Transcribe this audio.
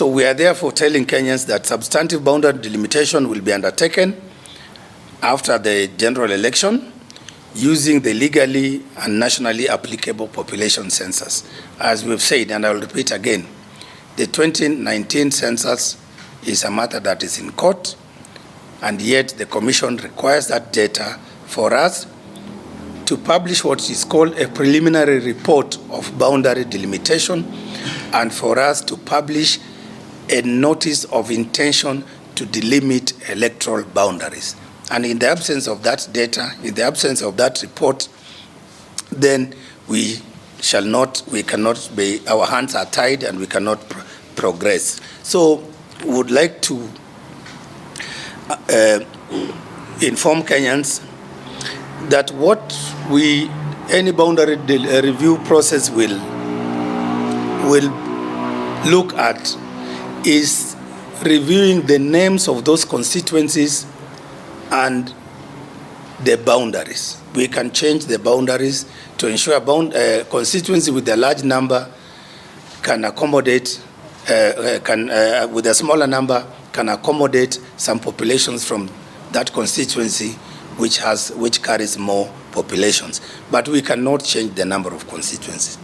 So we are therefore telling Kenyans that substantive boundary delimitation will be undertaken after the general election using the legally and nationally applicable population census. As we've said, and I will repeat again, the 2019 census is a matter that is in court, and yet the Commission requires that data for us to publish what is called a preliminary report of boundary delimitation, and for us to publish a notice of intention to delimit electoral boundaries. And in the absence of that data, in the absence of that report, then we cannot be, our hands are tied and we cannot progress. So we would like to inform Kenyans that any boundary review process will look at is reviewing the names of those constituencies and the boundaries. We can change the boundaries to ensure a constituency with a large number can accommodate, with a smaller number can accommodate some populations from that constituency which carries more populations. But we cannot change the number of constituencies.